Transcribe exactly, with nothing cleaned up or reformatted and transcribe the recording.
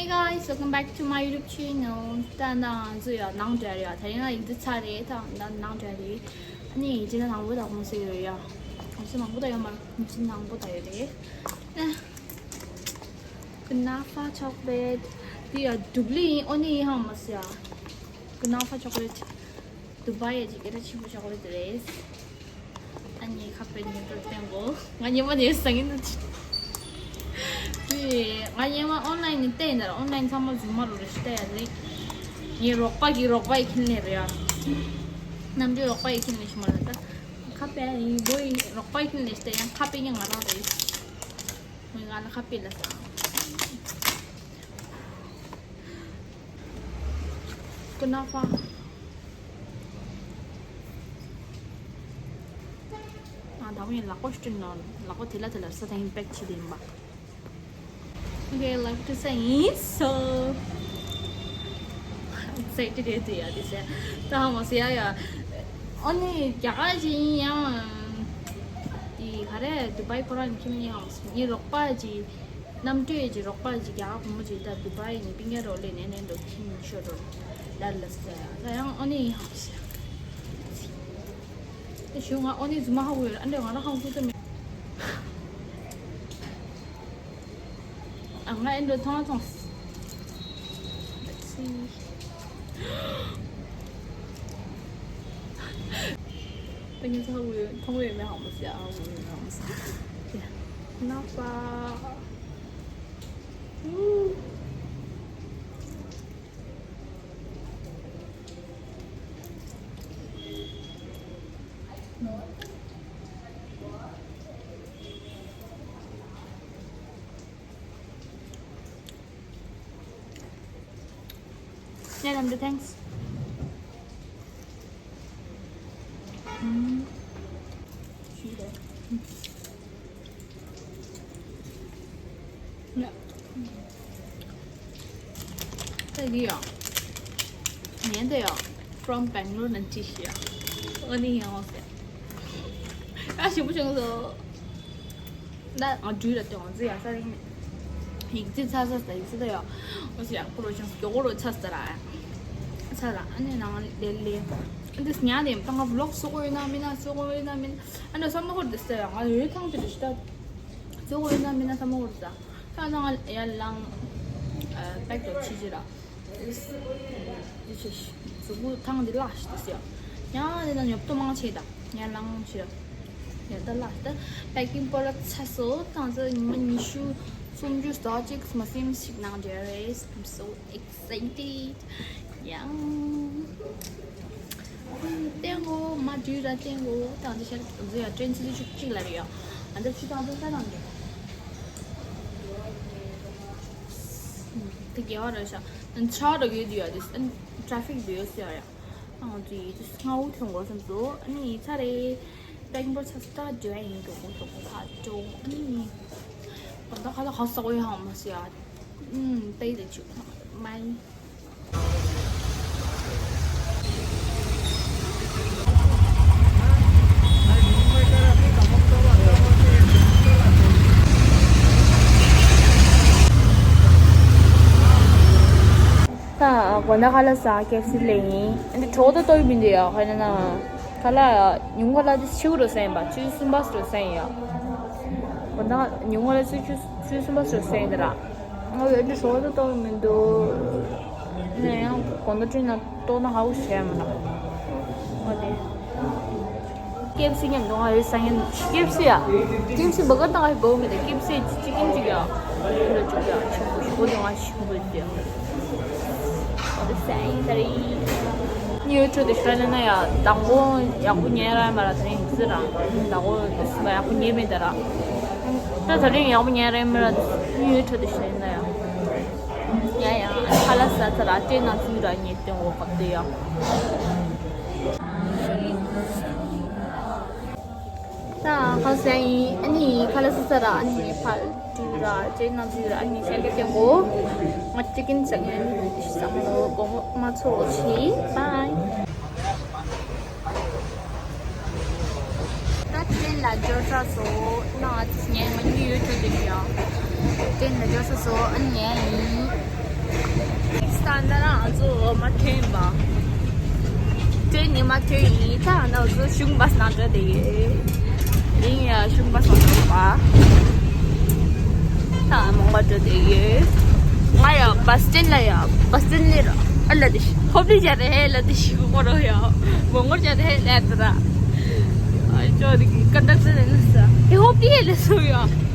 Hey guys, welcome back to my YouTube channel. ད་ང་ཚོ་ཡ་ནང་འདྲ་རེད་ཡ། ད་ཡིན་ན་ཡིན་ཚ་རེད། ད་ད་ནང་འདྲ་རེད། ཨ་ནི་ཡིན་ཚ་ན་ནང་པོ་ད་ཁོང་ཟེར་ཡོད་ཡ། ཁོང་ཚོ་ནང་པོ་ད་ཡོད་མ་རེད། ཁོང་ཚོ་ནང་པོ་ད་ཡོད་རེད། ཨ། Kunafa chocolate. འདི་ཡ་ཌུབ་ལི་ཡིན། ཨོ་ནི་ཡིན་ཧང་མ་སི་ཡ། Kunafa chocolate. དུ་བ་ཡ་ཅིག་སྐད་གྲགས་ཆེན་པོ་ཆགས་ཀྱི་རེད། ཨ་ནི་ཁ་པར་ཉེ་དུ་བསྟན་གོ། ང་ཉེ་མ་ནས་སང་ཉིན་དུ་ཅི། ང་ཉེ་མ་ཨོན་ལན་ནས་བལྟས་ཡིན་ད་ར། ཨོན་ལན་ཚང་མ་རྫུན་མ་རུ་རེད་ཤི་ད་ཡ་རེད། ངའི་རོགས་པ་གི་རོགས་པ་ཡི་ཁྱིམ་ནས་རེད་ཡ། ནམ་རྒྱུན་རོགས་པ་ཡི་ཁྱིམ་ནས་ཤི་མ་རེད་ད། ཁ་པར་ཡིན་བོ་ཡི་རོགས་པ་ཡི་ཁྱིམ་ནས་ཤི་ད་ཡང་ཁ་པར་ཉེ་ང་རང་རེད། ངའི་ང་ལ་ཁ་པར་ལ་ས། Kunafa. ང་ད་བུ་ཡིན་ལག་པ་ཤུ་ནོ། ལག་པ་དེ་ལ་དེ་ལ་ས་ཐང་པེག་ཆི་དེ་ཡིན་པ། Okay, like to say so excited རེད་དེ་ཡ་དེ་ཟེར། ད་ཧ་མ་ཟེར་ཡ་ཡ། ཨ་ནི་རྒྱ་གར་ཅིག་ཡིན་ཡང་། དེ་ག་རེ་དུ་བའི་ཁོ་རང་ཁྱིམ་ནས་ཡང་ངའི་རོགས་པ་ཅིག་རྣམ་གྲོས་ཀྱི་རོགས་པ་ཅིག་རྒྱ་གར་བུ་མོ་ཅིག་ད་དུ་བའི་ནས་པིང་ཡ་རོ་ལེ་ནས་ནས་འགྲོ་ཁྱིམ་ཤོ་རོ་ལ་ལ་ཟེར་ཡ། ད་ཡང་ཨ་ནི་ཡང་ཟེར། ཨེ་ཞུ་ང་ཨོ་ནི་རྫུན་མ་ཧ་གོ་ཡོད། ཨ་འདྲ་ང་རང་ཧ་གོ་ཐུབ་མེད། ཨ་ང་ཨེ་འདྲ་ཐོང་ཐོང་། ད་ངས་ཧ་གོ་ཡོད། མཐོང་ཡོད་མེད་ཧ་མ་སི་ཨ་ཧ་གོ་ཡོད་མེད་ཧ་མ་སི། ནག་པ། Yeah, Namdu, thanks. Mm. ད་འདི་ཡ། ངན་ད་ཡ། From Bangalore ནས་ཅི་ཞིག་ཡ། ཨ་ནི་ཡང་ཟེར། ཨ་ཞིམ་པོ་བྱུང་སོང་། ད་ང་འགྲུལ་ལ་ལྟོས། ང་ཚོ་ཡ་ས་རིང་ནས་ཡིག་རྩིས་ཚར་ས་ས་ཡིག་རྩིས་ད་ཡ། ང་ཚོ་ཡ་ཁོ་རོ་ཅང་མགྱོགས་པོ་རོ་ཚར་ས་ར། ཚར་ར་ཨ་ནི་ནང་ལེ་ལེ། ཨ་འདི་ཉལ་ནས་ད་ང་vlog བཟོ་དགོས་ཡོད་ན་མིན་ན་བཟོ་དགོས་ཡོད་ན་མིན། ཨ་འདྲ་བསམ་བློ་འཁོར་དེ་ས་ཡ། ང་ཡོད་ཐང་དེ་རེད་ཤི་ད། བཟོ་དགོས་ཡོད་ན་མིན་ན་བསམ་བློ་འཁོར་དེ་ས། ད་ང་ཡར་ལངས། ཨ་པེག་ཏོ་ཕྱི་ཕྱི་ར། འདི་ཆེ་ཤི། གཟུགས་པོ་ཐང་འདི་བརླག་ཤི་དེ་ས་ཡ། ཡང་འདི་ན་ཉོབ་ཏོ་མང་ཆེ་ད། ཡར་ལངས་ཕྱི་ར། ཡར་ད་བརླག་ཤི་ད། པེ་ཀིང་པོ་ར་ཚ་སོ་ད་ང་ཚོ་ཉི་མ་ཉི་ཤུ་སུམ་ཅུ་ཟླ་གཅིག་མ་སེམས་ཤིག་ནང་འབྲེལ་རེད། I'm so excited. ཡང་། ཏེང་གོ་མ་དུས་ར་ཏེང་གོ་ད་འདི་ཤར་འདི་ཡ་ཏྲེན་ཚི་ལི་ཆུ་གཅིག་ལ་རེད་ཡ། ཨ་འདི་ཆུ་དང་འདི་ས་དང་འདི། དེ་རྒྱལ་བ་ར་ཤ་ཆ་ར་ཡོད་དུ་ཡ་དེ་ཊ་ཕིག་དུ་ཡོད་སུ་ཡ་ཡ། ཨ་འདི་དེ་སྔ་བོ་ཐོན་གོ་བསམ་སོ། ཨ་ནི་ཚ་རེད། པེག་པོ་ཆ་ས་ད་འདྲ་ཡིན་འགྲོ་གོ་འགྲོ་གོ་ད་འགྲོ། ཨ་ནི་ད་ད་ཁ་ད་ཧ་ས་གོ་ཡ་ཧ་མ་སུ་ཡ། ཨུམ། དེ་ཡི་ཆུ་མ་ཡིན། ད་དགོང་དག་ཁ་ལག་ཟ་ཀེ་ཨེཕ་སི་ལ་ཡིན། འདི་གྲོགས་ད་ལྟོ་ཡི་མི་འདུག་ཡ། ཁ་ན་ན་ཁ་ལག་ཉུང་ཁ་ལག་དེ་ཆེ་བོ་རུ་ཟ་ཡིན་པ། བཅུ་གསུམ་པ་སུ་རུ་ཟ་ཡིན་ཡ། དགོང་དག་ཉུང་ཁ་ལག་བཅུ་བཅུ་གསུམ་པ་སུ་རུ་ཟ་ཡིན་ད་ར། ང་ཡོད་འདི་ཧྲོ་ཏོ་ཏོ་མི་འདུག་ནས་ཡང་དགོང་དག་བསྐྲུན་ན་ལྟོགས་ན་ཧ་གོ་ཤེས་མ་ན། ཨོ་དེ། ཀེ་ཨེཕ་སི་མཉམ་དུ་ང་ཡོད་ས་ངན་ཀེ་ཨེཕ་སི་ཡ། ཀེ་ཨེཕ་སི་བ་ག་ཏང་ཧ་གོ་མི་དེ་ཀེ་ཨེཕ་སི་ཅི་ཅི་ཀིན་ཅི་ཡ། འདི་ཅི་ཡ་ཆུ་བོ་ཞིག་གོ་དེ་ང་ཞིག་གོ་དེ། ཨོ་དེ་ས་ཡིན་ད་རེད། ཉི་ཡོད་ཁྲོད་དུ་ཤར་ན་ན་ཡ་བདག་པོ་ཡག་པོ་ཉན་ར་མ་ར་དེ་རིང་ཟེར་ར། བདག་པོ་ཡག་པོ་ཉན་མེད་ད་ར། ད་ད་རིང་ཡག་པོ་ཉན་ར་མ་ར་ཉི་ཡོད་ཁྲོད་དུ་ཤར་ན་ཡ། ཡ་ཡ་ཁ་ལག་ཟ་ཚར་ར་ཅེ་ན་ཚུལ་ར་ཉེ་སྟོན་འོ་གབ་དེ་ཡ། ད་ཁ་ཟས་ཡིན། ཨ་ནི་ཁ་ལག་ཟ་ཚར་ར། ཨ་ནི་ཕར་དུས་ར་ཅེ་ན་ཚུལ་ར། ཨ་ནི་ཤ་ཀེ་ཀེ་གོ། ང་ཅི་ཀིན་ཟ་ངན་ཟ་མ་ནོ། དགོང་མོ་མ་ཚོ་ཆི་བྷའི། ད་ཏྲེན་ལ་འབྱོར་ཚར་སོང་། ང་ཚོ་ཉལ་མ་ཉལ་ཡོད་ཚོད་དེ་ཡ། ཏྲེན་ལ་འབྱོར་ཚར་སོང་། ཨ་ནི་ཡིན། ད་ང་ཚོ་མ་ཐོན་པ། ཐོན་ནི་མ་ཐོན་ནི་ད་ང་ཚོ་གཞུང་བཱས་ནང་འགྲོ་བསྡད་ཡོད། ཡིན་ཡ་གཞུང་བཱས་ནང་འགྲོ་བ། ད་མོང་སྒར་འགྲོ་བསྡད་ཡོད། ང་ཡ་བཱས་སི་ཊེན་ལ་ཡ་བཱས་སི་ཊེན་ལ་ར། ཨ་ལ་དེ་ཤི་ཧོབ་ལི་བྱ་རེ་ཧེ་ལ་དེ་ཤི་གོ་རོ་ཡ། མོང་སྒར་བྱ་རེ་ཧེ་ལ་དེ་ར། ཨ་ཅོ་དེ་གི་ཀན་ཌག་ཊར་ལ་ནི་ས་ཧེ་ཧོབ་ལི་ཧེ་ལ་སུ་ཡ།